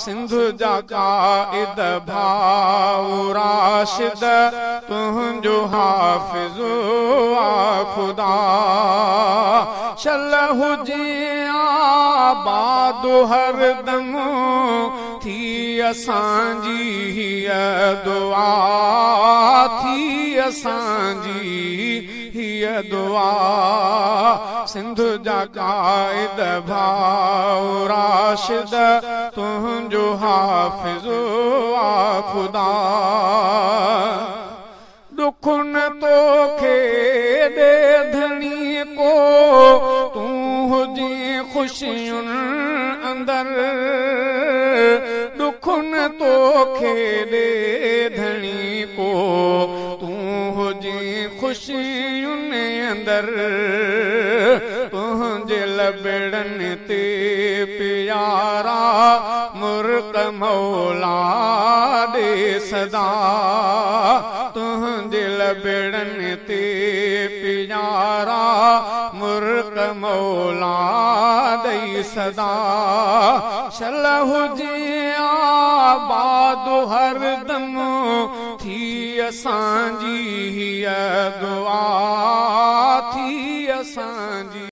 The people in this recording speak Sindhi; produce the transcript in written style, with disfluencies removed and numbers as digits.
سنڌ جا قائد ڀاءُ راشد، تنهنجو حافظ آ خدا. شل هجي آباد هردم، ٿي اسان جي هيءَ دعا، ٿي اسان جي هيءَ دعا. سنڌ جا قائد ڀاءُ راشد، تنهنجو حافظ آ خدا. ڏک نه توکي ڏي ڌڻي ڪو، تون هجي خوشين اندر. ڏک نه توکي ڏي ڌڻي ڪو، تون هجي خوشين اندر. تنهنجي لبڙن تي پيارا مرڪ مولا ڏي سدا. تنهنجي لبڙن تي پيارا مرڪ مولا ڏئي سدا. شل هجي آباد هردم، ٿي اسان جي هيءَ دعا، ٿي اسان جي.